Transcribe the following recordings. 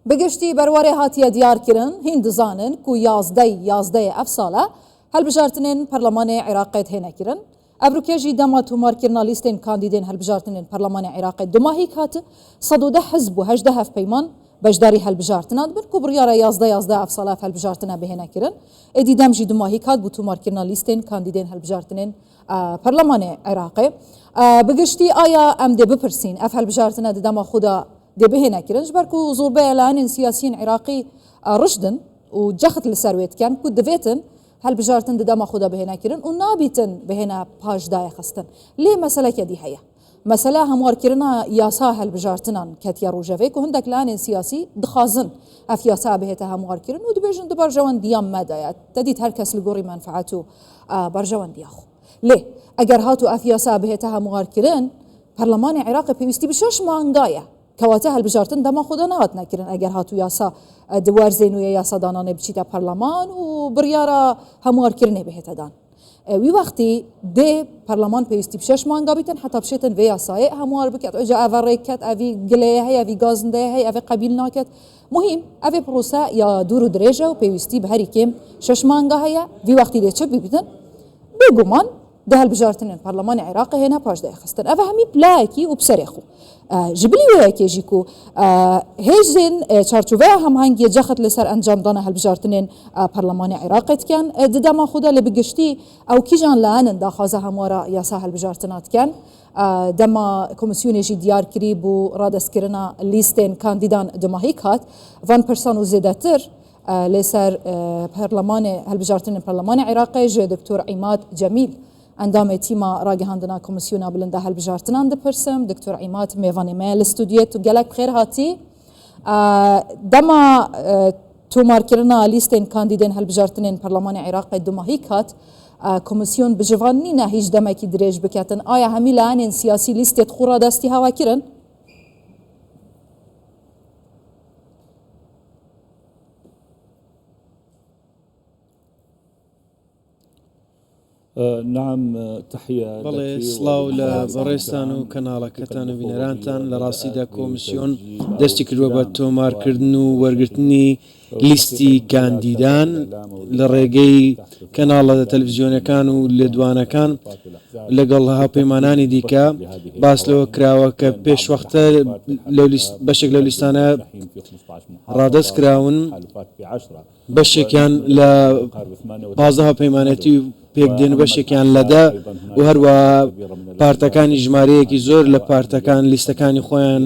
Bi giştî berwarê hatiye diyarkirin, hîn dizanin ku yazdey yazdeyê ev sal e hilbijartinên Perlemanê Iraqê têne kirin. Ev rûke jî dema tomarkirina lîstên kandîdên hilbijartinên Perlemanê Iraqê du mahîk hat, 110 hizb û 18 hevpeyman beşdarî hilbijartinan dibin ku biryara yazdeh yazdeh ev sal e ev hilbijartine bihêne kirin. Êdî dem jî du mahîk hat bo tomarkirina lîstên kandîdên hilbijartinên Perlemanê Iraqê. Bi giştî aya em dê bipirsîn ev hilbijartine di dema xwe de dê bihêne kirin ji ber ku zorbeya layenên siyasiyên Iraqî rişd in û cext li ser wê dikin ku divêtin hilbijartin di dema xwe de bihêne kirin û nabîtin bihêne paşdayê xistin. Lê meseleke dî heye. Mesele hemwarkirina yasa hilbijartinan ketiye rojevê ku hindek layenên siyasî dixwazin ev yasa bihête hemwarkirin û dibêjin di berjewendiya me de ye. Te dît her kes li gorî menfeet û berjewendiya xwe. Lê eger hat û ev yasa bihête hemwarkirin, Perlemanê Iraqê pêwîstî bi şeş manga ye. Kewate hilbijartin dema xwe de nehatine kirin eger hat û yasa di werzê nû yê yasadananê biçîte perleman û biryara hemwarkirinê bihête dan. Wî wextî dê perleman pêwîstî bi şeş manga bîtin heta bişêtin vê yasayê hemwar biket. Oca eve rêk ket, evî gileyê heye, evî gazindeyê heye, evê qebîl naket. Muhîm evê prose ya dûr û dirêj e û pêwîstî bi herî kêm şeş manga heye. Vî wextî dê çi bibîtin? Bêguman di hilbijartinên Parlemanê Iraqê hêne paşdayê xistin. Ev hemî pilayekî û bi serê xwe. Ji bilî wê yekê jî ku hêzên çarçoveya hemhengiyê cext li ser encamdana hilbijartinên Parlemanê Iraqê dikin di dema xwe de lê bi giştî ew kîjan layen in daxwaza hemwara yasa hilbijartina dikin. Dema komîsyonê jî diyar kirî bû radestkirina lîstên kandîdan di mahîk hat. Van pirsan û zêdetir Li ser perlemanê hilbijartinên Perlemanê Iraqê ji Doktor Îmad Cemîl endamê tîma ragihandina Komîsyona Bilinda Hilbijartinan dipirsim. Doktor Îmad mêvanê me ye li stûdyoyê tu gelek bi xêr hatî. Dema tomarkirina lîstên kandîdên hilbijartinên Perlemanê Iraqê du mahîk hat. Komîsyon bi jivan nîne hîç demekî dirêj biketin. Aya hemî layenên siyasî lîstê xwe radestî hewa kirin? بەڵێ سڵاو لە بەڕێزتان و کەناڵەکەتان و بینەرانتان لە ڕاستیدا کۆمسیۆن دەستی کردووە بە تۆمارکردن و وەرگرتنی لیستی کاندیدان لە ڕێگەی کەناڵە تەلەفزیۆنەکان و لێدوانەکان لەگەڵ هاوپەیمانانی دیکە باس لەوە کراوە کە پێشوەختە بەشێک لەو لیستانە ڕادەست کراون، بەشێکیان لە 15 هاوپەیمانێتی پێکدێن و بەشێکیان لە دە و هەروەها پارتەکانی ژمارەیەکی زۆر لە پارتەکان لیستەکانی خۆیان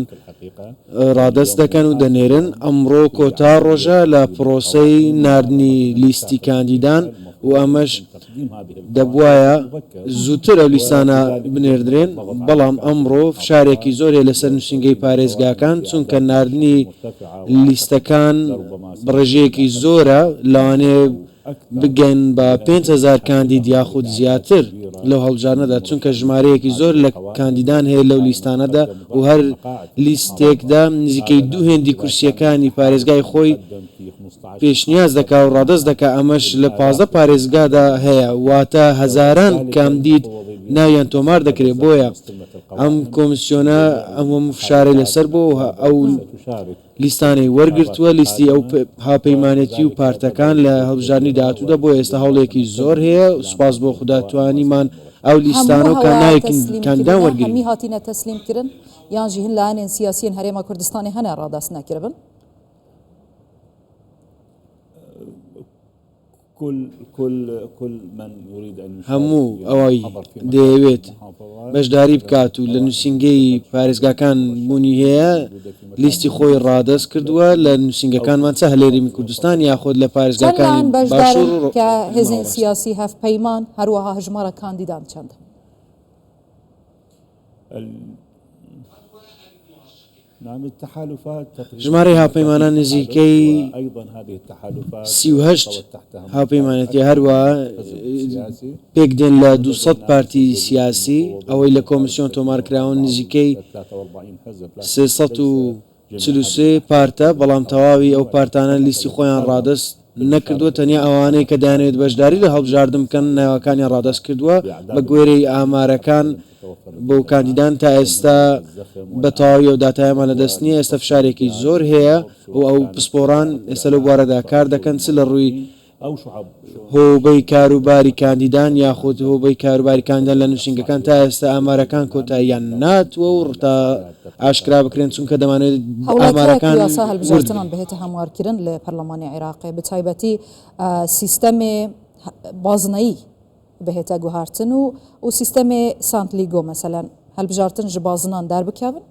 ڕادەست دەکەن و دەنێرن، ئەمڕۆ کۆتا ڕۆژە لە پرۆسەی ناردنی لیستی کاندیدان و ئەمەش دەبوایە زووتر ئەو لیستانە بنێردرێن، بەڵام ئەمڕۆ فشارێکی زۆر هەیە لەسەر نووسینگەی پارێزگاکان، چونکە ناردنی لیستەکان بەڕێژەیەکی زۆرە، لەوانەیە بگەن بە 5000 کاندید یاخود زیاتر لەو هەڵبژاردنەدا، چونکە ژمارەیەکی زۆر لە کاندیدان هەیە لەو لیستانەدا و هەر لیستێکدا نزیکەی دوو هێندی کورسییەکانی پارێزگای خۆی پێشنیاز دەکا و ڕادەست دەکا، ئەمەش لە 15 پارێزگادا هەیە، واتە هەزاران کاندید ناویان تۆمار دەکرێ، بۆیە ئەم کۆمسیۆنە ئەم هەموو فشارەی لەسەر بووە و ئەو لیستانەی وەرگرتووە، لیستی ئەو هاوپەیمانێتی و پارتەکان لە هەڵبژاردنی داهاتوودا، بۆیە ئێستا هەوڵێکی زۆر هەیە، سوپاس بۆ خودا توانیمان ئەو لیستانە هەموو و هەوایە ناوی تەسلیم کاندیدان کردنە، وەرگرین. هەمی هاتینە تەسلیم کرن یان ژی هن لایەنێن سیاسیێن هەرێما کوردستانێ هەنە ڕادەست نەکربن؟ هەموو ئەوەی دەیەوێت بەشداری بکات و لە نووسینگەی پارێزگاکان بوونی هەیە لیستی خۆی ڕادەست کردووە لە نووسینگەکانمان چ هەلێریمی کوردستان یاخود لە چەند پارێزگاکانی لایەن باشوور بەشدارن و کە هێزێن ناوەڕاست. سیاسی هەڤپەیمان، هەروەها هەژمارە کاندیدان چەندە؟ ژمارەی هاوپەیمانان نزیکەی 38 هاوپەیمانێتی هەروەها پێکدێن لە 200 پارتی سیاسی، ئەوەی لە کۆمیسیۆن تۆمارکراون نزیکەی 343 پارتە، بەڵام تەواوی ئەو پارتانە لیستی خۆیان ڕادەست نەکردووە، تەنیا ئەوانەی کە دەیانەوێت بەشداری لە هەڵبژاردن بکەن ناوەکانیان ڕادەست کردووە، بەگوێرەی ئامارەکان. بۆ کاندیدان تا ئێستا بە تەواوی ئەو داتایەمان لەدەست نییە، ئێستا فشارێکی زۆر هەیە و ئەو پسپۆڕان ئێستا لەو بوارەدا کار دەکەن چ لە ڕووی هۆبەی کاروباری کاندیدان یاخود هۆبەی کاروباری کاندیدان لە نووسینگەکان تا ئێستا ئامارەکان کۆتاییان ناتووە و تا ئاشکرا بکرێن چونکە دەمانەوێت هەوڵەکەیە ئامارەکان یاسا ورد هەلبژارتنان بن. بهێتە هەموارکردن لە پەرلەمانی عێراقێ بتایبەتی سیستەمێ بازنەیی بهێتە گوهارتن و و سیستەمێ سانتلیگۆ مەسەلەن هەلبژارتن ژ بازنان دەربکەون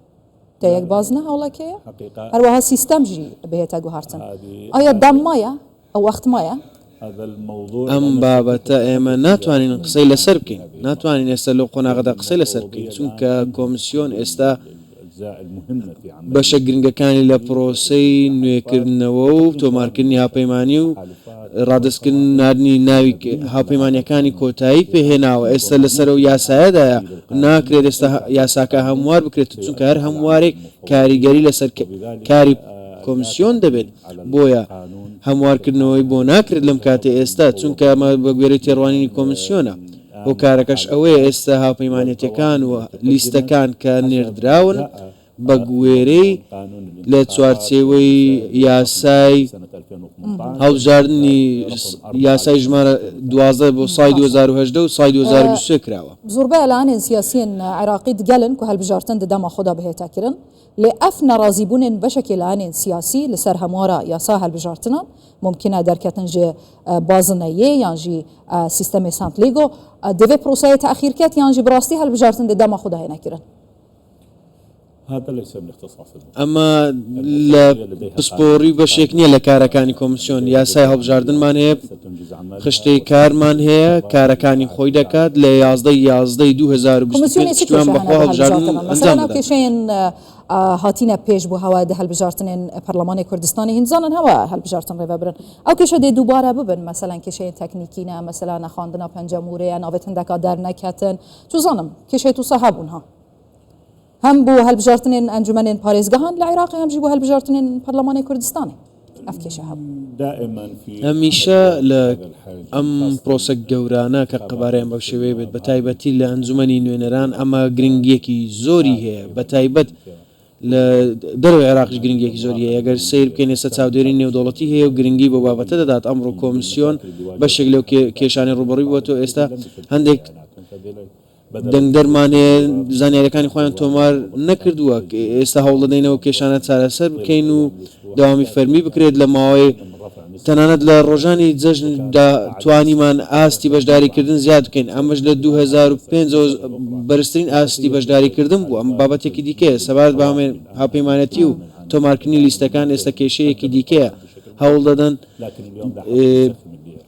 تە یەک بازنە هەوڵەکەیە هەروەها سیستەم ژی بهێتە گوهارتن ئایا دەم مایە ئەو وەخت مایە؟ ئەم بابەتە ئێمە ناتوانین قسەی لەسەر بکەین، ناتوانین ئێستا لەو قۆناغەدا قسەی لەسەر بکەین، چونکە کۆمسیۆن ئێستا بەشە گرنگەکانی لە پرۆسەی نوێکردنەوە و تۆمارکردنی هاوپەیمانی و ڕادەستکردن و ناردنی ناوی هاوپەیمانییەکانی کۆتایی پێهێناوە، ئێستا لەسەر ئەو یاسایەدایە، ناکرێت ئێستا یاساکە هەموار بکرێت، چونکە هەر هەموارێک کاریگەری لەسەر کاری کۆمسیۆن دەبێت، بۆیە هەموارکردنەوەی بۆ ناکرێت لەم کاتەی ئێستا، چونکە ئەمە بەگوێرەی تێڕوانینی کۆمسیۆنە. هۆکارەکەش ئەوەیە ئێستا هاوپەیمانێتیەکان و لیستەکان کە نێردراون بەگوێرەی لە چوارچێوەی یاسای هەڵبژاردنی یاسای ژمارە 12 بۆ ساڵی 2018 و ساڵی 2023 کراوە. زۆربەێ لایەنێن سیاسیێن عێراقی دگەلن کو هەلبژارتن د دەما خۆدا بهێتە کرن، لێ ئەف نەڕازیبوونێن بەشەکێ لایەنێن سیاسی li ser hemwara yasa hilbijartinan mumkin e derketin ji bazineyê yan jî sîstemê Santligo dê vê proseyê teexîr ket yan jî bi rastî hilbijartin dê dema xwe de hêne kirin. ئەمە لە پسپۆڕی و بەشێک نییە لە کارەکانی کۆمسیۆن، یاسای هەڵبژاردنمان هەیە، خشتەی کارمان هەیە، کارەکانی خۆی دەکات، لە 11 ی 11 ی 2025 کۆمسیۆنێ چ پشتیوان کێشە بەخوا هەنە بۆ هەڵبژاردن هەلبژارتنان؟ ئەنجام مەسەلەن ئەو دەدات. کێشەیەن هاتینە پێش بۆ هەوە دە هەلبژارتنێن پەرلەمانێ کوردستانێ هین زانن هەوە هەلبژارتن ڕێڤە برن ئەو کێشە دێ دووبارە ببن مەسەلەن کێشەیەن تەکنیکی نە مەسەلا نەخواندنا پەنجەمورەیە ناڤێت هندەکا دەرنەکەتن چوزانم کێشەی توسا هەبوون ها هەم بۆ هەلبژارتنێن ئەنجومەنێن پارێزگەهان لە عێراقێ هەم ژی بۆ هەلبژارتنێن پەرلەمانێ کوردستانێ ئەف کێشە هەبوو. هەمیشە لە ئەم پرۆسە گەورانە کە قەبارەیان بەو شێوەیە بێت بە تایبەتی لە ئەنجومەنی نوێنەران ئەمە گرنگیەکی زۆری هەیە بە تایبەت لە دەرەوەی عێراقیش گرنگیەکی زۆری هەیە گەر سەیر بکەین ئێستا چاودێری نێودەوڵەتی هەیە و گرنگی بۆ بابەتە دەدات ئەمڕۆ کۆمسیۆن بەشێک لەو کێشانەی ڕووبەڕووی بووەتەوە ئێستا هەندێک دەنگدەرمان هەیە زانیاریەکانی خۆیان تۆمار نەکردووە، ئێستا هەوڵدەدەین ئەو کێشانە چارەسەر بکەین و دەوامی فەرمی بکرێت لە ماوەی تەنانەت لە ڕۆژانی جەژندا توانیمان ئاستی بەشداریکردن زیاد بکەین، ئەمەش لە 2005 ەوە بەرزترین ئاستی بەشداریکردن بوو، ئەمە بابەتێکی دیکەیە سەبارەت بە هاوپەیمانێتی و تۆمارکردنی لیستەکان ئێستا کێشەیەکی دیکەیە هەوڵدەدەن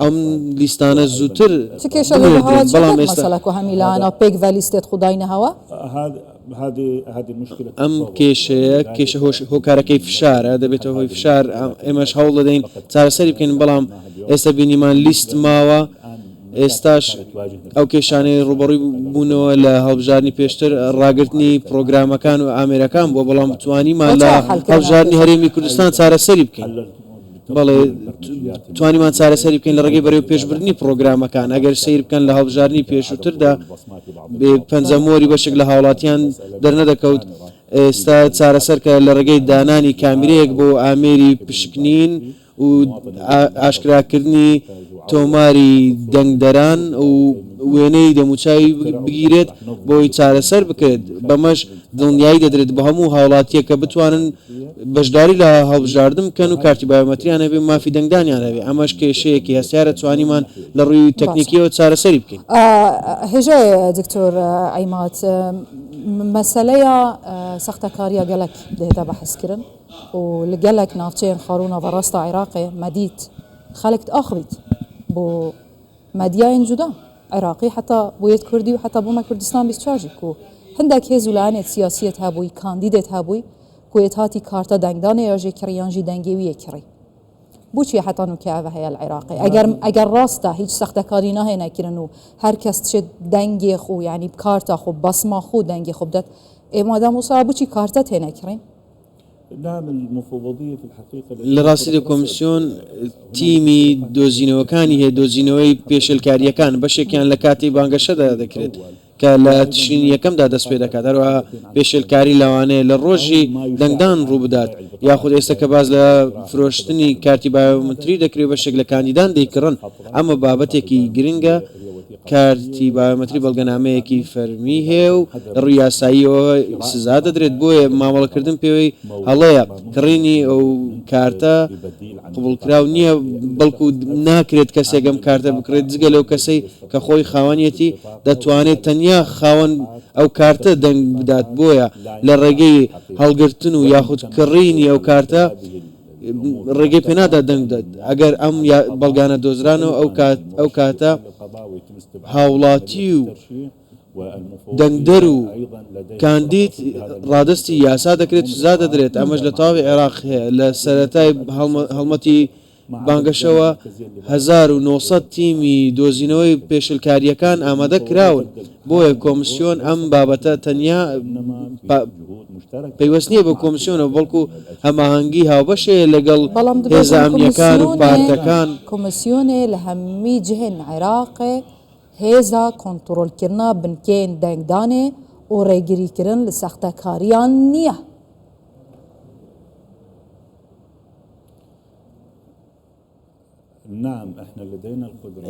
ئەم لیستانە زووتر چ کێشە لێ بنێردرێن، هەوا چ بەڵام کرد ئێستا مەسەلە کو هەمی لایەنە پێک ڤە لیستێت خو داینە هەوا؟ ئەم کێشەیە کێشە هۆکارەکەی فشارە، دەبێتە هۆی فشار، ئێمەش هەوڵ دەدەین چارەسەری بکەین، بەڵام ئێستا بینیمان لیست ماوە، ئێستاش ئەو کێشانەی ڕووبەڕووی بوونەوە لە هەڵبژاردنی پێشتر ڕاگرتنی پڕۆگرامەکان و ئامێرەکان بووە، بەڵام توانیمان لە هەڵبژاردنی هەرێمی کوردستان چارەسەری بکەین. بەڵێ توانیمان چارەسەری بکەین لە ڕێگەی بەرەوپێشبردنی پڕۆگرامەکان، ئەگەر سەیر بکەن لە هەڵبژاردنی پێشووتردا پەنجەمۆری بەشێک لە هاوڵاتیان دەرنەدەکەوت، ئێستا چارەسەر کە لە ڕێگەی دانانی کامیرەیەک بۆ ئامێری پشکنین و ئاشکراکردنی تۆماری دەنگدەران و وێنەی دەموچاوی بگیرێت بۆی چارەسەر بکرێت، بەمەش دڵنیایی دەدرێت بۆ هەموو هاوڵاتییەک کە بتوانن بەشداری لە هەڵبژاردن بکەن و کارتی بایۆمەتریان هەبێ و مافی دەنگدانیان هەبێ، ئەمەش کێشەیەکی هەستیارە توانیمان لە ڕووی تەکنیکییەوە چارەسەری بکەین. هێژای دکتۆر عیماد، مەسەلەیا سەختەکارییا گەلەک دێتە بەحسکردن و لە گەلەک ناوچەیەن خاروو ناڤەڕاستا عێراقێ مەدیت خەلک تئاخڤیت بۆ مەدیایên جودا عێراقی حەتا بۆ یەت کوردی و حەتا بۆ مە کوردستان 24 ژی کو هندەک هێز و لایەنێت سیاسیەت هەبووی کاندیدێت هەبووی کو یەت هاتی کارتە دەنگدانێ یا ژێ کڕی یان ژی دەنگێ ویێ کڕی بۆچی حەتا نوکە ئەڤە هەیە لە عێراقێ ئەگەر ئەگەر ڕاستە هیچ سەختەکاری ناهێنە کرن و هەر کەس چێت دەنگێ خو یعنی کارتە خو بەسما خو دەنگێ خو بدەت ئێ مادام وسا بۆچی کارتە تێنە کڕین؟ لە ڕاستیدا کۆمسیۆن تیمی دۆزینەوەکانی هەیە، دۆزینەوەی پێشێلکارییەکان، بەشێکیان لە کاتی بانگەشەدا دەکرێت. کە لە تشرینی یەکەمدا دەست پێدەکات، هەروەها پێشێلکاری لەوانەیە لە ڕۆژی دەنگدان ڕووبدات، یاخود ئێستا کە باس لە فرۆشتنی کارتی بایۆمەتری دەکرێت بەشێک لە کاندیدان دەیکڕن، ئەمە بابەتێکی گرنگە، کارتی بایۆمەتری بەڵگەنامەیەکی فەرمی هەیە و لە ڕووی یاساییەوە سزا دەدرێت، بۆیە مامەڵەکردن پێوەی هەڵەیە، کڕینی ئەو کارتە قبوڵکراو نییە، بەڵکو ناکرێت کەسێک ئەم کارتە بکڕێت جگە لەو کەسەی کە خۆی خاوەنیەتی، دەتوانێت تەنیا خاوەن ئەو کارتە دەنگ بدات، بۆیە لە ڕێگەی هەڵگرتن و یاخود کڕینی ئەو کارتە ڕێگەی پێنادات دەنگ بدات، ئەگەر ئەم بەڵگانە دۆزرانەوە ئەو کاتە هاوڵاتی و دەنگدەر و کاندید ڕادەستی یاسا دەکرێت و سزا دەدرێت، ئەمەش لە تەواوی عێراق هەیە، لە سەرەتای هەڵمەتی بانگەشەوە 1900 تیمی دۆزینەوەی پێشلکارییەکان ئامادە کراون، بۆیە کۆمسیۆن ئەم بابەتە تەنیا پەیوەست نییە بە کۆمسیۆنەوە، بەڵکو هەماهەنگی هاوبەش هەیە لەگەڵ بەڵام هێزە دبێژن ئەمنییەکان و کۆمسیۆنێ پارتەکان. کۆمسیۆنێ لە هەمی جهێن عێراقێ هێزا کۆنتڕۆلکردنا بنکەیەن دەنگدانێ و ڕێگریکردن لە ساختەکاریان نییە.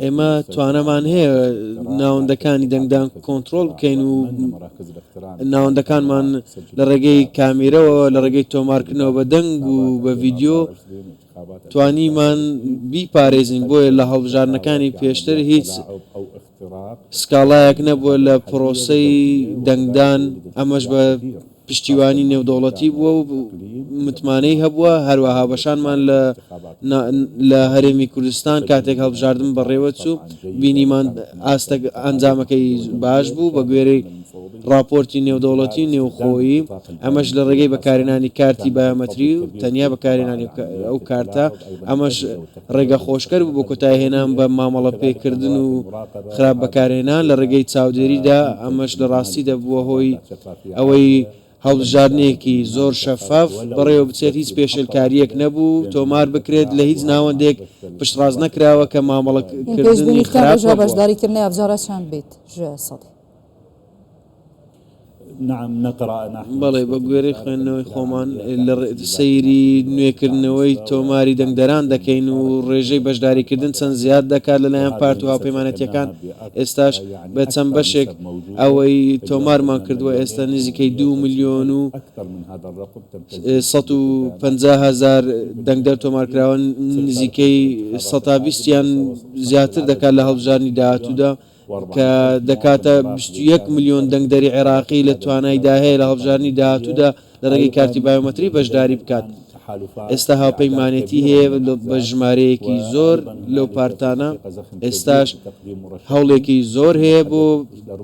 ئێمە توانامان هەیە ناوەندەکانی دەنگدان کۆنترۆڵ بکەین و ناوەندەکانمان لە ڕێگەی کامیرەوە لە ڕێگەی تۆمارکردنەوە بە دەنگ و بە ڤیدیۆ توانیمان بیپارێزین، بۆیە لە هەڵبژاردنەکانی پێشتر هیچ سکاڵایەک نەبووە لە پرۆسەی دەنگدان، ئەمەش بە پشتیوانی نێودەوڵەتی بووە و متمانەی هەبووە، هەروەها هاوبەشانمان لە لە هەرێمی کوردستان کاتێک هەڵبژاردن بەڕێوەچوو بینیمان ئاستە ئەنجامەکەی باش بوو بە گوێرەی ڕاپۆرتی نێودەوڵەتی و نێوخۆیی، ئەمەش لە ڕێگەی بەکارهێنانی کارتی بایۆمەتری و تەنیا بەکارهێنانی ئەو کارتە، ئەمەش ڕێگەخۆشکەر بوو بۆ کۆتاییهێنان بە مامەڵەپێکردن و خراپ بەکارهێنان لە ڕێگەی چاودێریدا، ئەمەش لە ڕاستیدا بووە هۆی ئەوەی هەڵبژاردنێکی زۆر شەفاف بەڕێوەبچێت، هیچ پێشێلکارییەک نەبوو تۆمار بکرێت، لە هیچ ناوەندێک پشتڕاست نەکراوە کە مامەڵەکردنی خراپ هەبووە. بەڵێ، بە گوێرەی خوێندنەوەی خۆمان سەیری نوێکردنەوەی تۆماری دەنگدەران دەکەین و ڕێژەی بەشداریکردن چەند زیاد دەکات لەلایەن پارت و هاوپەیمانێتییەکان، ئێستاش بە چەند بەشێک ئەوەی تۆمارمان کردووە ئێستا نزیکەی دوو ملیۆن و 150 هەزار دەنگدەر تۆمارکراون، نزیکەی سەتا بیستیان زیاتر دەکات لە هەڵبژاردنی داهاتوودا. کە دەکاتە 21 ملیۆن دەنگدەری عێراقی لە توانایدا هەیە لە هەڵبژاردنی داهاتوودا لە ڕێگەی کارتی بایۆمەتری بەشداری بکات. ئێستا هاوپەیمانێتی هەیە بە ژمارەیەکی زۆر لەو پارتانە، ئێستاش هەوڵێکی زۆر هەیە بۆ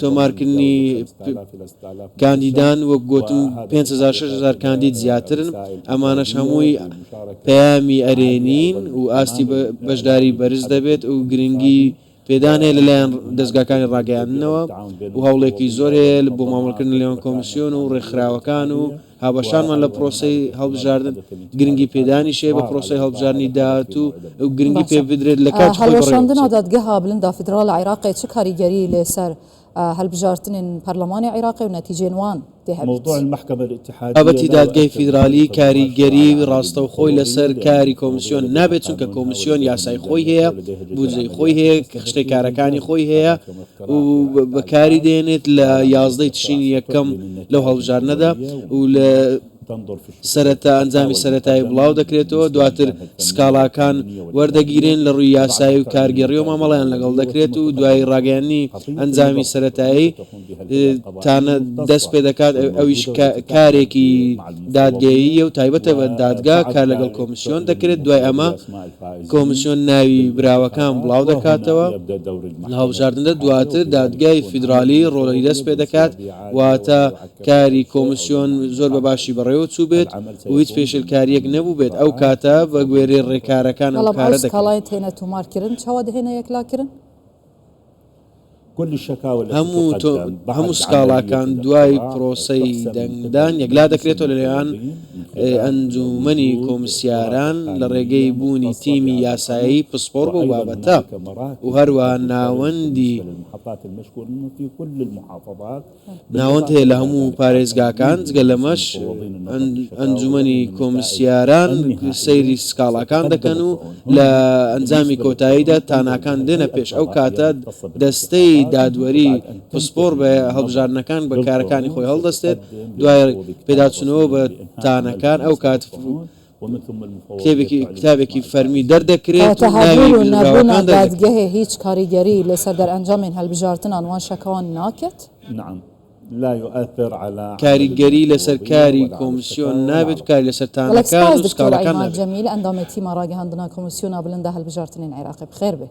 تۆمارکردنی کاندیدان، وەک گوتم 5000 6000 کاندید زیاترن، ئەمانەش هەمووی پەیامی ئەرێنین و ئاستی بەشداری بەرز دەبێت و گرنگی پێدان هەیە لەلایەن دەزگاکانی ڕاگەیاندنەوە و هەوڵێکی زۆر هەیە بۆ مامەڵەکردن لەنێوان کۆمسیۆن و ڕێکخراوەکان و هاوبەشانمان لە پرۆسەی هەڵبژاردن، گرنگی پێدانیش هەیە بە پرۆسەی هەڵبژاردنی داهاتوو و گرنگی پێ باشە بدرێت لە کاتی خۆی بەڕێوە هەڵوەشاندنا بچێت. دادگەها بلندا فیدراڵ عێراقێ چ کاریگەری لە سەر هەلبژارتنێن پەرلەمانێ عێراقێ و نەتیجێن وان دێ هەبیت؟ بابەتی دادگای فیدرالی کاریگەری ڕاستەوخۆی لەسەر کاری کۆمسیۆن نابێت، چونکە کۆمسیۆن یاسای خۆی هەیە، بودجەی خۆی هەیە، خشتەی کارەکانی خۆی هەیە و بەکاری دێنێت لە یازدەی تشرینی یەکەم لەو هەڵبژاردنەدا و لە سەرەتا ئەنجامی سەرەتایی بڵاو دەکرێتەوە، دواتر سکاڵاکان وەردەگیرێن لە ڕووی یاسایی و کارگێڕیەوە مامەڵەیان لەگەڵ دەکرێت و دوای ڕاگەیاندنی ئەنجامی سەرەتایی تانە دەست پێدەکات ئەویش کارێکی دادگەییە و تایبەتە بە دادگا کار لەگەڵ کۆمسیۆن دەکرێت، دوای ئەمە کۆمسیۆن ناوی براوەکان بڵاو دەکاتەوە لە هەڵبژاردندا، دواتر دادگای فیدرالی ڕۆڵی دەست پێدەکات، واتە کاری کۆمسیۆن زۆر بە باشی بەڕێوە چووبێت و هیچ پێشێلکارییەک نەبووبێت، ئەو کاتە بە گوێرەی ڕێکارەکان ئەو بەڵام ئەو کارە دەکرێت. سکاڵای تێنە تومار کرن چاوا دهێنە یەکلا کرن؟ هەموو هەموو سکاڵاکان دوای پرۆسەی دەنگدان یەکلا دەکرێتەوە لەلایەن ئەنجوومەنی کۆمسیاران لە ڕێگەی بوونی تیمی یاسایی پسپۆڕ بەو بابەتە و هەروەها ناوەندی ناوەند هەیە لە هەموو پارێزگاکان، جگە لەمەش ئەنجومەنی کۆمسیاران سەیری سکاڵاکان دەکەن و لە ئەنجامی کۆتاییدا تاناکان دێنە پێش، ئەو کاتە دەستەی دادوەری پسپۆڕ بە هەڵبژاردنەکان بە کارەکانی خۆی هەڵدەستێت، دوای پێداچوونەوە بە تانەکان ئەو کات کتێبێکی کتابێکی فەرمی دەردەکرێت کەواتە و ناوی هەبوون و نەبوونا بزراوەکان دەردەکرێت. دادگهێ هیچ کاریگەری لەسەر دەرئەنجامێن هەلبژارتنان وان شەکەوان ناکەت؟ کاریگەری لەسەر کاری کۆمسیۆن نابێت و کاری لەسەر گەلەک تانەکان سپاس و دکتۆر سکاڵاکان عیماد نابێت. جەمیل ئەندامێ تیما ڕاگەهاندنا کۆمسیۆنا بلندا هەلبژارتنێن عێراقێ بخێر بێ.